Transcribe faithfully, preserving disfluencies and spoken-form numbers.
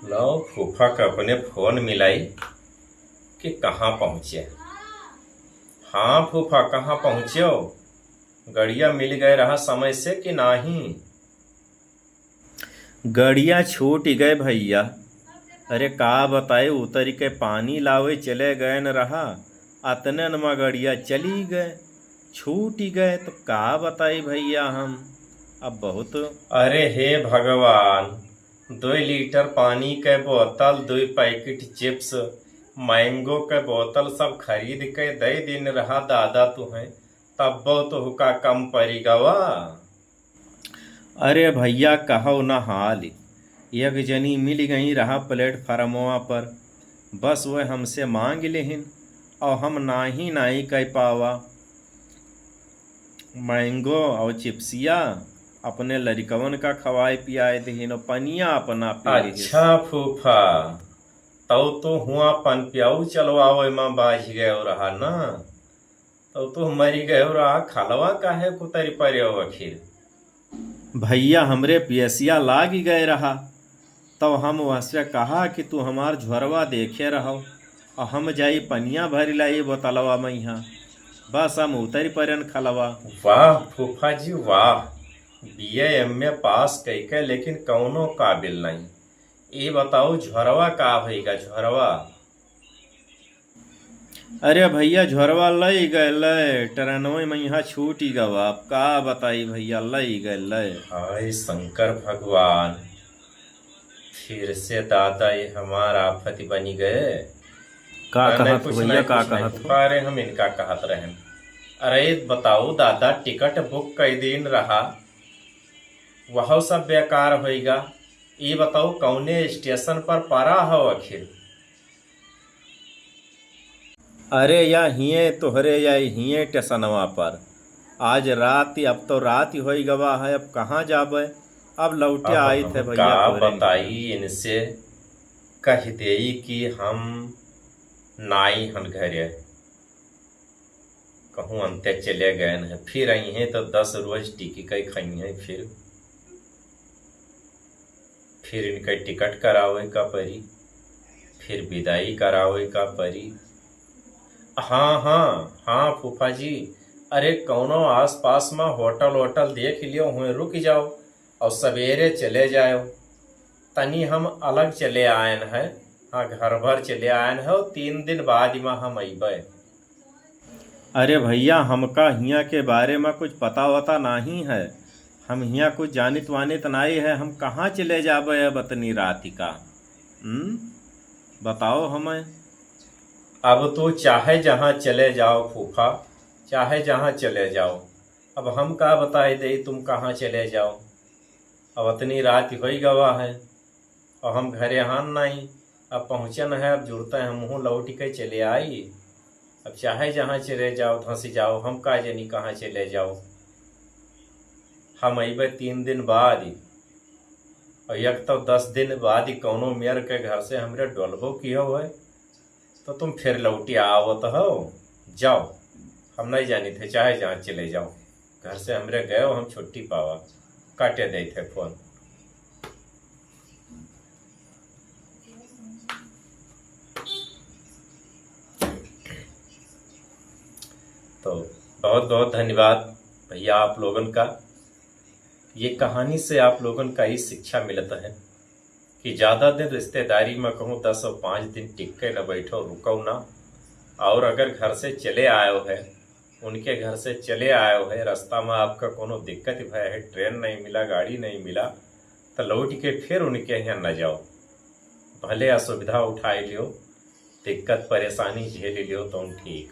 लाओ फूफा का अपने फोन मिलाई कि कहाँ पहुँचे। हाँ फूफा, कहाँ पहुँच्यो? गड़िया मिल गए रहा समय से कि नाही? गड़िया छूटि गए भइया। अरे का बताई, उतरि के पानी लावे चले गएन रहा, अतनेन मा गड़िया चली गए, छूटि गए। तो का बताई भइया हम, अब बहुत। अरे हे भगवान, दुइ लीटर पानी के बोतल, दुइ पैकेट चिप्स, मैंगो के बोतल सब खरीद के दइ दिन रहा दादा तुहें, तब्बो तुहका कम परि गवा। अरे भइया, कहउ न हाल, एक जनी मिलि गई रहा प्लेटफार्मवा पर, बस वह हमसे माँगि लेहिन अउर हम नाही नाही कहि पावा। मैंगो अउर चिप्सिया अपने लरिकवन का खवाए पियाए देहिन अउर पनिया अपना पी लेहिस। अच्छा फूफा, तउ तो हुआँ पनपियाऊ चलवावे मा बाझि गयो रहा न? तउ तो मरि गयो रहा, खलवा काहे कुतरि परेव आखिर? भइया, हमरे पियसिया लागि गए रहा, तउ हम वहसे कहा कि तू हमार झोरवा देखे रहो अउर हम जाई पनिया भरि लाई बोतलवा मइहाँ। बस हम उतरि परेन खलवा। वाह फूफा जी वाह, बीए एमए पास कइके लेकिन कउनो काबिल नहीं। ई बताऊ झोरवा का होइगा झोरवा? अरे भइया, झोरवा लइ गए, लइ, ट्रेनवे मइहाँ छूटि गवा। अब का बताई भइया, लइ गए, लइ। हाय शंकर भगवान, फिर से दादा ये हमार आफत बनि गए। का कहत हो भइया, का कहत हो? अरे हम इनका कहत रहेन। अरे बताऊ दादा, टिकट बुक कइ दिन रहा, वहउ सब बेकार होइगा। ई बताऊ कउने स्टेशन पर परा हउ आखिर? अरे या हिएँ तोहरे या हिएँ टेसनवा पर। आज राति, अब तउ राति होइ गवा है, अब कहाँ जाबे? अब लौटे आइत है भइया का तोहरे बताई इनसे, कहि देई कि हम नाई हन घरे, कहूँ अंते चले गएन है, फिर अइहें तउ दस रोज टिकि कइ खइहें फिर। फिर इनके टिकट करावे का परी, फिर विदाई करावे का परी। हाँ, हाँ, हाँ, फूफा जी, अरे, कउनो आस पास मा होटल वोटल देख लियो, हुएँ रुकि जाओ अउर सबेरे चले जाओ। तनी हम अलग चले आएन है, हाँ, घर भर चले आएन है, अउर तीन दिन बाद मा हम अइबे। अरे भइया, हमका हियाँ के बारे मा कुछ पता वता नाहीं है, हम हियाँ कुछ जानित वानित नाहीं है, हम कहाँ चले जाबे अब अतनी राति का? हम्म? बताओ हमें। अब तू चाहे जहाँ चले जाओ फूफा, चाहे जहाँ चले जाओ, अब हम का बताई देई तुम कहाँ चले जाओ? अब अतनी राति होइ गवा है, अब हम घरे हान नाहीं, अब पहुँचन है, अब जुरते हमहूँ लौटि के चले आई। अब चाहे जहाँ चले जाओ, धँसि जाओ, हम का जनी कहाँ चले जाओ। हम अइबे तीन दिन बाद ही, अउर एक तउ दस दिन बाद ही कउनो मेर के घर से हमरे डोलबो किहो है, तउ तुम फिर लौटि आवत हो, जाओ, हम नाहीं जानित है, चाहे जहाँ चले जाओ, घर से हमरे गयो हम छुट्टी पावा, काटे देइत है फोन। तो बहुत बहुत धन्यवाद भइया आप लोगन का। ये कहानी से आप लोगन का ई शिक्षा मिलत है कि ज्यादा दिन रिश्तेदारी मा कहूँ दस अउर पाँच दिन टिक के न बैठो, रुको ना। अउर अगर घर से चले आयो है, उनके घर से चले आयो है, रस्ता मा आपका कउनो दिक्कत भय है, ट्रेन नहीं मिला, गाड़ी नहीं मिला, तो लौटि के फिर उनके यहाँ न जाओ। भले असुविधा उठाइ लियो, दिक्कत परेशानी झेलि लियो, तउन ठीक।